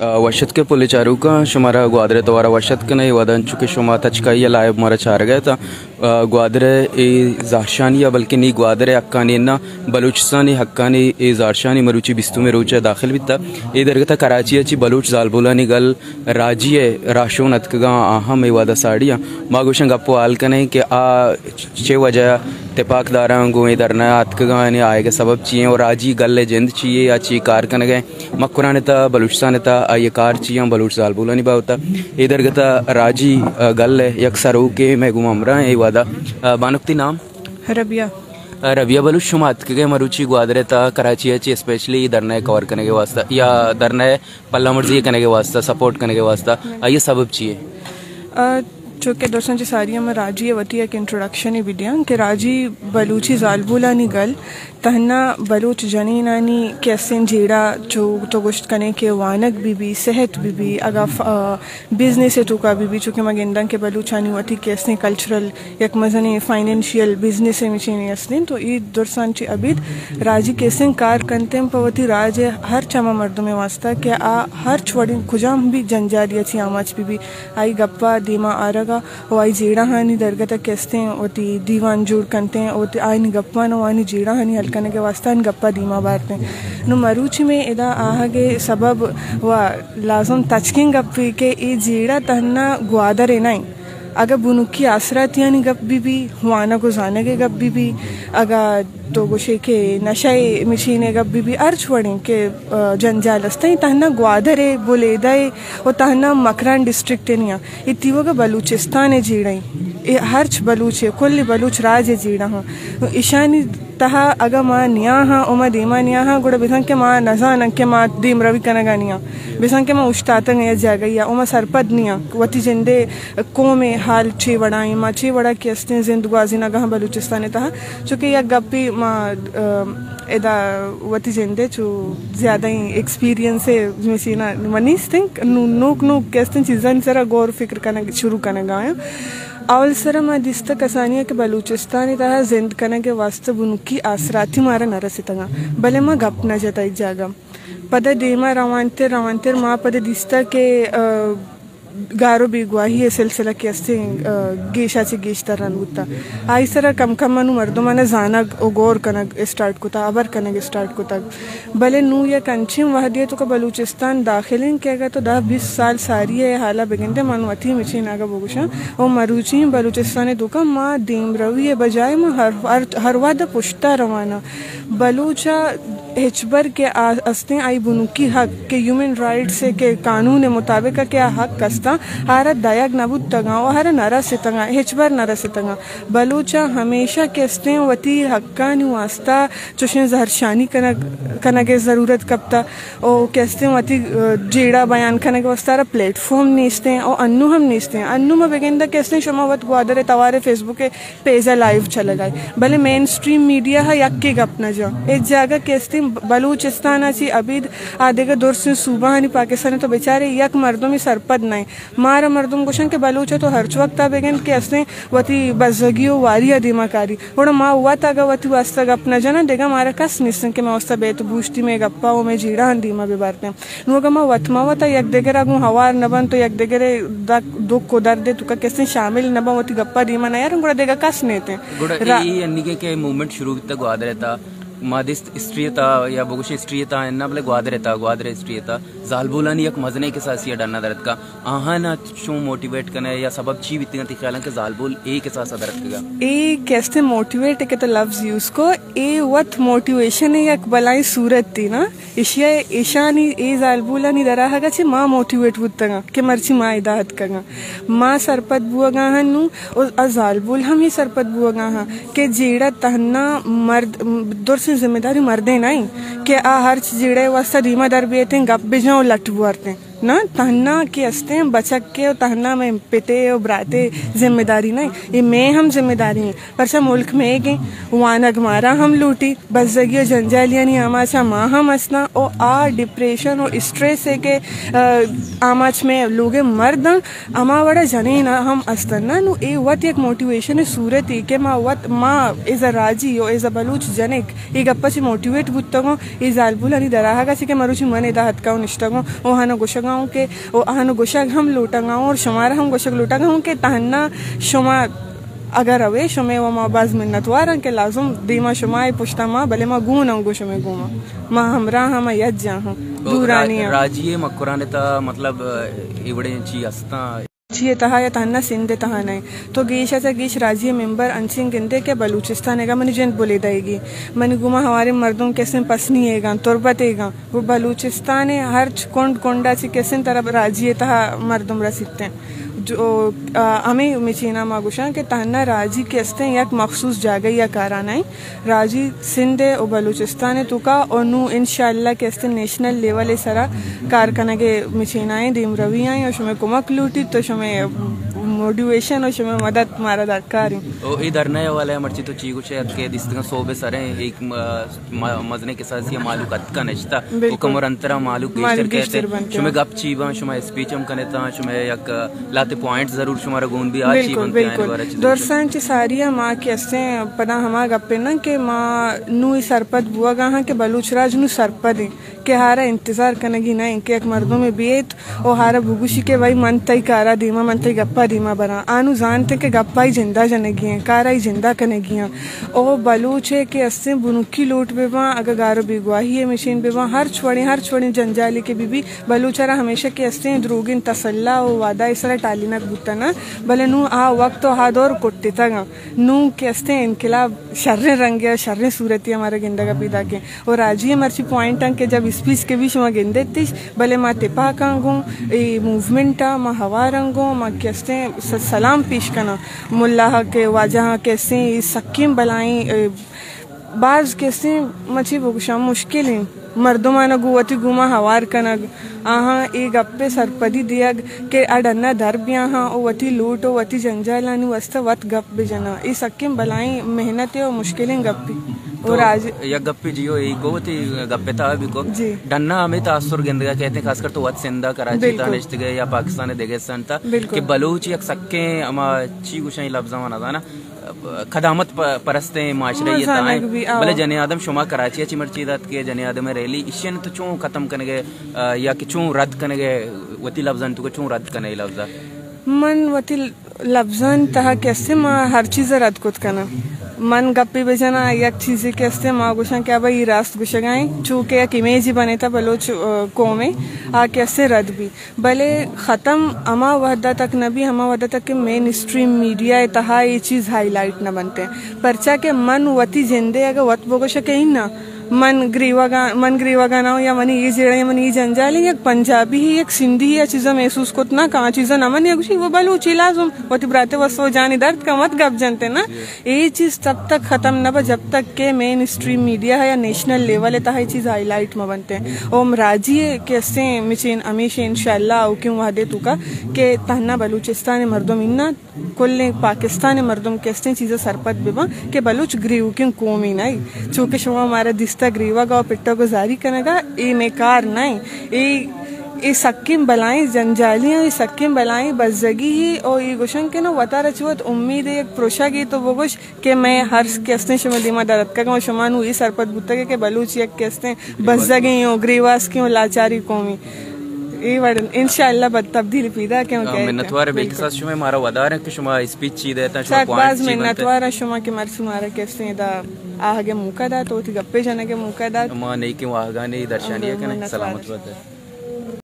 آ، وش اتکے پُلیں چاروکاں، شمارا گوادر ءِ توار ءَ وش اتک کناں۔ اے وھد ءَ انچو کہ شما تچکائی ءَ لائیو مارا چارگ ءَ اتاں، آ، گوادر ءِ اے زھرشانی ءَ بلکیں نی گوادر ءِ حقانی نہ، بلوچستانی حقانی اے زھرشانی مروچی بیستمیں روچ ءَ داخل بیتہ۔ اے درگت ءَ کراچی ءَ چہ بلوچ زالبولانی گل راجی ءِ راھشون اتکگاں، آ ھم اے وھد ءَ ساڑی آں۔ ما گوشاں گپ ءُ ھال کنیں کہ آ چے وجہ ءَ تپاک داراں گوں اے دھرنا ءَ اتکگاں، یعنی آیگ ءِ سبب چی ایں ءُ راجی گل ءِ جند چی ایں، آ چی کار کنگ ءَ ایں، مکران ءِ تہ ءَ، بلوچستان ءِ تہ ءَ، آئی ءِ کار چی ایں بلوچ زالبولانی بابت ءَ۔ اے درگت ءَ راجی، آ، گل ءِ یک سروکے مئے گوں ھمراہ ایں اے وھد ءَ۔ آ، بانک، تئی نام؟ ربیہ۔ آ، ربیہ بلوچ، شما اتکگ ئے مروچی گوادر ءِ تہ ءَ کراچی ءَ چہ اسپیشلی اے دھرنا ءِ کور کنگ ءِ واستہ یا دھرنا ءِ پلہ مرزی ءِ کنگ ءِ واستہ، سپورٹ کنگ ءِ واستہ، آئی ءِ سبب چی ایں؟ آ، چونکہ درساں چہ ساری ءَ من راجی ءَ وتی یک انٹروڈکشنے بہ دیاں کہ راجی بلوچی زالبولانی گل تھنا بلوچ جنینانی کہ استیں جیڑہ، چو تو گوشت کنئے کہ وانگ بہ بی، صحت بہ بی، اگاں ف-، آ، بزنس ءِ توکا بہ بی، چونکہ ما گنداں کہ بلوچانی وتی کہ استیں کلچرل یک مزنیں فائنینشیل بزنس ءِ مچینے استیں، تو اے درساں چہ ابید راجی کہ استیں کار کنتیں پہ وتی راج ءِ ھر چما مردم ءِ واستہ کہ آ ھرچ وڑیں کجام بھی جنجالی ءَ چہ آماچ بہ بی، آئی گپا دیما آرگا ءُ آئی جیڑہانی درگت ءَ کہ استیں وتی دیوان جوڑ کنتیں ءُ وتی آئینی گپاں ءُ آئینی جیڑہانی حل کنگ ءِ واستہ آئینی گپا دیما بارتیں۔ نوں مروچی مئے ادا آھگ ءِ سبب ءُ لازم تچکیں گپے کہ اے جیڑہ تھنا گوادر ءِ نہ ایں۔ اگاں بنکی آسراتیانی گپ بہ بی، وانگ ءُ زانگ ءِ گپ بہ بی، اگاں تو گوشے کہ نشہ ءِ مشین ءِ گپ بہ بی، ھرچ وڑیں کہ، آ، جنجال است ایں، تھنا گوادر ءِ، بلیدہ ءِ ءُ تھنا مکران ڈسٹرکٹ ءِ نیاں۔ اے تیوگا بلوچستان ءِ جیڑہ ایں۔ اے ھرچ بلوچ ءِ، کل بلوچ راج ءِ جیڑہ ایں۔ ایشانی تہ ءَ اگاں ما نیاہاں ءُ ما دیما نیاہاں، گڑا بزاں کہ ما نزاناں کہ ما دیمروی کنگا نیاں، بزاں کہ ما اوشتاتگ ایں یک جاگہے ءَ ءُ ما سرپد نیاں وتی جند ءِ قوم ءِ حال چے وڑا ایں، ما چے وڑا کہ استیں زند گوازینگا آں بلوچستان ءِ تہ ءَ۔ چونکہ یک گپے ما، آ، ادا وتی جند ءِ چو زیادہ ایں ایکسپیرینس ءِ مشینا من نیستیں، نو-، نوک نوک کہ استیں چیزانی سرا غور فکر کنگ شروع کنگا آں۔ اول سرا ما دیستہ کسانی ءَ کہ بلوچستان ءِ تہ ءَ زند کنگ ءِ واستہ بنکی آسراتی مارا نہ رستگاں، بلے ما گپ نہ جتہ ہچ جاگہ۔ پدا دیما روانتر روانتر ما پدا دیستہ کہ، آ، گار ءُ بیگواہی ءِ سلسلہ کہ استیں، آ، گیشا چہ گیشتر رند بوتہ۔ آئی سرا کم کم انوں مردماں زانگ ءُ غور کنگ اسٹارٹ کتہ، ہبر کنگ اسٹارٹ کتگ۔ بلے نوں یک انچیں وہدے ءِ توکا بلوچستان داخل ایں کہ اگاں تو دہ بیست سال ساری ءِ حالا بگندے، من وتی مچیناگا بگوشاں، او مروچی بلوچستان ءِ توکا ما دیمروی ءِ بجائے ما ہر، ہر، ہر وہد ءَ پشتا رواناں۔ بلوچ ءَ ہچبر کہ آ، استیں آئی بنکی حق کہ ہیومن رائٹس ءِ کہ قانون ءِ مطابق ءَ کہ آ حق استاں، آرا دئیگ نہ بوتگاں ءُ آرا نہ رستگاں، ہچبر نہ رستگاں۔ بلوچ ءَ ہمیشہ کہ استیں وتی حقانی واسطہ چوشیں زہرشانی کنگ، کنگ ءِ ضرورت کپتہ ءُ کہ استیں وتی، آ، جیڑہ بیان کنگ ءِ واستہ آرا پلیٹ فارم نیستیں ءُ انوں ہم نیستیں۔ انوں ما بگندہ کہ استیں شما وت گوادر ءِ توار ءِ فیس بک ءِ پیج ءَ لائیو چلگا ایں، بلے مین اسٹریم میڈیا ءَ یکے گپ نہ جاں۔ اے جاگہ کہ استیں بلوچستان ءَ چہ ابید آ دگہ درسیں صوبہانی پاکستان ءَ تو بچارے یک مردمے سرپد نہ ایں۔ مارا مردم گوشن کہ بلوچ ءَ تو ہرچ وقت ءَ بگند کہ استیں وتی بزگی ءُ واری ءَ دیما کاری۔ گڑا ما وت اگاں وتی واسطہ گپ نہ جناں، دگہ مارا کس نیستن کہ ما واسطہ بیت بوشتی مئے گپا ءُ مئے جیڑہاں دیما ببارتیں۔ نوں اگاں ما وت ما وت ءَ یک دگر ءَ گوں ہوار نہ بنت ءُ یک دگر ءِ دک، دکھ ءُ درد ءِ توکا کسیں شامل نہ باں، وتی گپا دیما نہ یاراں، گڑا دگہ کس نیتیں۔ گڑا را- اے انیگے کہ موومنٹ شروع بیتگ گوادر ءِ تہا، ما دیست ہسٹری ءِ تہا یا بگوشیں ہسٹری ءِ تہا اناں، بلے گوادر ءِ تہا، گوادر ءِ ہسٹری ءِ تہا زالبولانی یک مزنیں کساسے ءَ ڈن ءَ در اتکا۔ آہاں ءَ چوں موٹیویٹ کنئے یا سبب چی بیتگاں تئی خیالاں کہ زالبول اے کساس ءَ در اتکگاں؟ اے کہ استیں موٹیویٹ کہ تو لفظ یوز کو، اے وت موٹیویشن ءِ یک بلائیں صورتے نا۔ ایشی ءَ ایشانی، اے زالبولانی در آہگ ءَ چہ ما موٹیویٹ بوتگاں کہ مرچی ما ادا اتکگاں۔ ما سرپد بوگا آں نوں ءُ آ زالبول ہم اے سرپد بوگا آں کہ جیڑہ تہنا مرد، درسیں ذمہ داری مردے نہ ایں کہ آ ہرچ جیڑہ ءِ واسطہ دیما در بیتیں، گپ بجاں ءُ لٹ بوارتیں۔ نہ، تہنا کہ استیں بچک ءِ ءُ تہنا مئے پت ءِ ءُ برات ءِ ذمہ داری نہ ایں، اے مئے ہم ذمہ داری ایں۔ پرچا ملک مئیگیں، وانگ مارا ہم لوٹی، بزگی ءُ جنجالیانی آماچ ءَ ما ہم استاں ءُ آ ڈپریشن ءُ اسٹریس ءِ کہ، آ، آماچ مئے لوگ ءِ مرد آں، ہما وڑا جنین ہم استن نہ۔ نوں اے وت یک موٹیویشن ءِ صورتے کہ ما وت، ما ایز اے راجی ءُ ایز اے بلوچ جنک اے گپ ءَ چہ موٹیویٹ بوتگوں، اے زالبولانی در آہگ ءَ چہ کہ مروچی من ادا اتکاں ءُ نشتگوں ءُ ہنو گوشگوں ہوں کہ او آہن گوشگ ہم لوٹگ ہوں اور شمارا ہم گوشگ لوٹگ ہوں کہ تہنا شما اگر روے، شمے و ما باز منتوار ہاں کہ لازم دیما شما اے پشتا ما، بلے ما گون ہوں گو شمے گوما، ما ہمراہ ہاں، ما یکجاہ ہاں، او دورانی را-، ہاں۔ راجی مکران تا مطلب، اے وڑیں چی ہستاں؟ چی تہا یا تہنا سندھ تہا نہیں۔ تو گیش ء چہ گیش راجی ممبر انچیں گندے کہ بلوچستان ء گا منی جند بلیدہ ئیگی۔ منی گوما ہواریں مردم کسیں پسنی ئیگاں، تربت ئیگاں۔ و بلوچستان ء ہرچ کنڈ کنڈا چہ کسیں طرح راجی ء تہا مردم رسیتیں۔ جو، آ، ہمیں مچینا ما گوشاں کہ تہنا راجی کہ استیں یک مخصوص جاگہ یا کارا نہیں۔ راجی سندھ ء و بلوچستان ء توکا و نوں انشاءاللہ کہ استیں نیشنل لیول ء سرا کار کنگ ء مچینائیں دیمروی آئیں و شمئے کمک لوٹیت و شمئے موٹیویشن و شمئے مدد مارا درکار انت۔ او اے دھرنا ء حوالہ ء مرچی تو چی گوشے ات کہ دیستگاں سہب ء سریں ایک م-، م-، مزنیں کساسے ء مہلوک اتکا نشتہ، بالکل۔ حکم اور انترا مہلوک مہلوک گیشتر گیشتر کہتے، بنت۔ شمئے گپ چی باں، شما اسپیچ ہم کنتاں، شمئے یک لاتے پوائنٹ ضرور شمارا گون بی، آ چی بالکل، بنت، آئین بالکل۔ بارہ چی درساں چہ ساری ء ما کہ استیں پدا ہما گپ اناں کہ ما نوں ای سرپد بوگا ہاں کہ بلوچ راج نوں سرپد انت کہ ہارا انتظار کنگی نہ انت کہ یک مردمے بیت و ہارا بگوشی کہ بھئی من تئی کارا دیما، من تئی گپا دیما براں۔ آ نوں زانت کہ گپا ای جندا جنگی ہیں، کارا ای جندا کنگی ہیں۔ او بلوچ ء کہ استیں بنکی لوٹ بہ باں، اگہ گار و بیگواہی ء مشین بہ باں، ہرچ وڑیں، ہرچ وڑیں جنجالے کہ بہ بی، بلوچ ء را ہمیشہ کہ استیں دروگیں تسلا و وعدہ ء سرا ٹالینگ بوتنا، بلے نوں آ وقت و آ دور کٹتگ انت۔ نوں کہ استیں انقلاب شریں رنگے ء شریں صورتے ء مارا گندگ ء پیداک انت۔ و راجی ء مرچی پوائنٹ انت کہ جب اسپیچ کہ بی شما گندتش، بلے ما تپاکاں گوں اے موومنٹ ء ما ہوار انگوں، ما کہ استیں س-، سلام پیش کناں ملا ء کہ واجہ ء کہ استیں اے سکیں بلائیں، اے، باز کہ استیں مچی بگوشاں مشکل انت مردماں گوں وتی گوما ہوار کنگ۔ آہاں اے گپ ء سرپدی دیگ کہ آ ڈنا در بیاہاں و وتی لوٹ و وتی جنجالانی واستہ وت گپ بجناں۔ اے سکیں بلائیں محنت ء و مشکلیں گپے۔ و تو راج یک گپے جیو، اے گو وتی گپ ء تہا بھی کو۔ جی۔ ڈنا ہمیں تاثر گندگا کہتے ہیں، خاص کر تو وت سندھا کراچی تا بالکل۔ نشتگے یا پاکستان دگہ سنتا بالکل۔ کہ بلوچ یک سکیں ہما چی گوشاں اے لفظاں نہ زاناں۔ قدامت پ-، پرستیں معاشرہ یہ مزانگ تائیں۔ بھی، آؤ۔ بلے جنیں آدم شما کراچی ء چی مرچی دات کہ جنیں آدم ء ریلی ایشی ء تو چون ختم کنگے، آ، یا کہ چون رد کنگے، وتی لفظاں تو چون رد کنے لفظ؟ من وتی لفظاں تہا کہ استیں ما ہر چیز ء رد کت کناں۔ من گپے بجناں یک چیزے کہ استیں ما گوشاں کہ ابا ای راست گوشگائیں، چونکہ یک امیجی بنے تا بلوچ، آ، قوم ء آ کہ استیں رد بھی۔ بلے ختم ہما وھد ء تک نہ بی، ہما وھد ء تک کہ مین اسٹریم میڈیا ء تہا اے چیز ہائی لائٹ نہ بنت انت۔ پرچا کہ من وتی جند ء اگہ وت بگوش کہ اناں، من گریوگ ء، من گریوگ ء نہ آں یا منی اے جیڑہ یا منی اے جنجال انت، یک پنجابی ہی، یک سندھی ہی آ چیزاں محسوس کت نہ کن، آ چیزاں نہ من یا گوشی، وہ بلوچی لازم وتی برات ء وس و جانی درد کن، وت گپ جنت نا۔ اے چیز تب تک ختم نہ بہ جب تک کہ مین اسٹریم میڈیا یا نیشنل لیول ء تہا اے چیز ہائی لائٹ مہ بنت۔ او ہم راجی ء کہ استیں مچین ہمیش انشاءاللہ اوکیں وہدے توکا کہ تہنا بلوچستان ء مردم اناں، کلیں پاکستان ء مردم کہ استیں چیزا سرپد بہ باں کہ بلوچ گریوکیں قومے نہ، چونکہ شما مارا دیستا گریوگ ء پٹگ ء زاری کنگ ء، اے مئے کار نہ انت۔ اے، اے سکیں بلائیں جنجالی ء، اے سکیں بلائیں بزگی ء، او اے گوشن کہ نہ وتارا چہ وت امید ء یک پروشگے تو بگوش کہ مئے ہر کہ استیں شمئے دیما در اتکگ، ما شما نوں اے سرپد بوتگ کہ بلوچ یک کہ استیں بزگیں و گریواسکیں و لاچاری قومی۔ اے وڑ انشاءاللہ بد تبدیلی پیدا کہ ہاں، منتوار بے بالکل۔ کساس شما مارا ودار ہیں کہ شما اسپیچ چی دیتا، شما سک پوائنٹ باز چی بنتے؟ منتوار ہیں شما کہ مرچی مارا کہ استیں دا آہگ موقع دات، وتی گپے جنگ موقع دات۔ ما نیکیں واہگانی درشانی ہاں، کنیں۔ منتوار۔ سلامت بات۔